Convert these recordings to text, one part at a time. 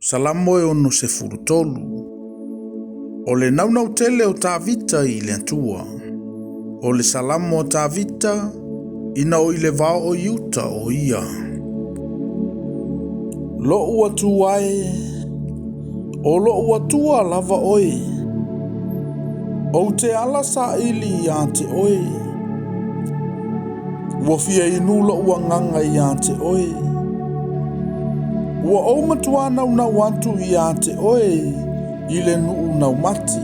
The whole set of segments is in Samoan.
Salamo e 63. O le naunau tele o Tavita i le Atua. O le Salamo a Tavita, ina o i le vao o Iuta o ia. Lo'u Atua e, o lo'u Atua lava oe. Ou te ala saili iā te oe. Ua fia inu lo'u agaga iā te oe. Ua ou matuā naunau atu iā te oe i le nuu naumati.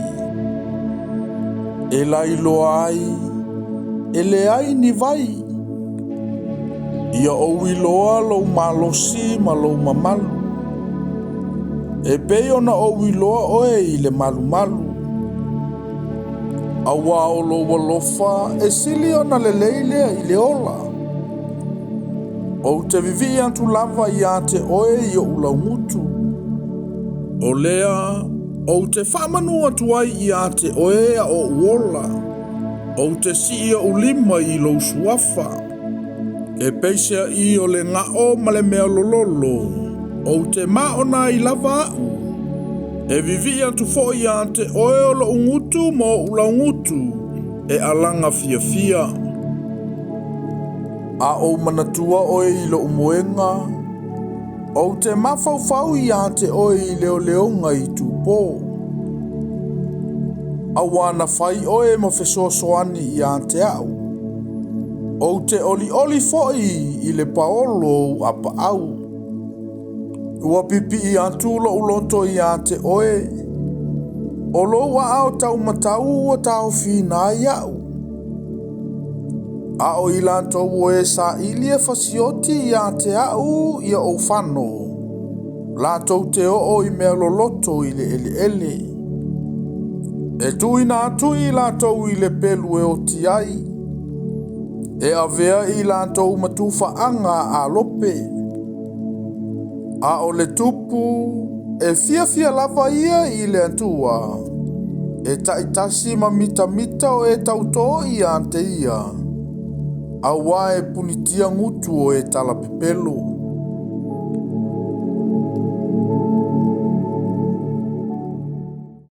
E lailoa ai, e leai ni vai. Ia ou iloa lou malosi ma lou mamalu. E pei ona ou iloa oe i le malumalu. Auā o lou alofa e sili ona lelei lea i le ola. Ou te vivii atu lava iā te oe i o'u laugutu. O lea ou te faamanu atu ai iā te oe a o o'u ola. Ou te sii o'u lima i lou suafa. E peiseai o le ga'o ma le mea lololo, ou te maona ai lava a'u. E vivii atu fo'i iā te oe o lo'u gutu ma o'u laugutu, e alaga fiafia. A ou manatua oe i lo'u moega, ou te mafaufau iā te oe i leoleoga i tupō. Auā na fai oe ma fesoasoani iā te a'u. Ou te olioli fo'i i le paolo o ou apaau. Ua pipii atu lo'u loto iā te oe. O lou aao taumatau ua taofiina ai a'u. A o i latou o e saili e fasioti iā te a'u ia ou fano, latou te oo i mea loloto i le eleele. E tuuina atu i latou i le pelu e oti ai. E avea i latou ma tufaaga alope. A o le tupu e fiafia lava ia i le Atua, e ta'itasi ma mitamita o e tautō iā te ia, auā e punitia gutu o e talapepelo.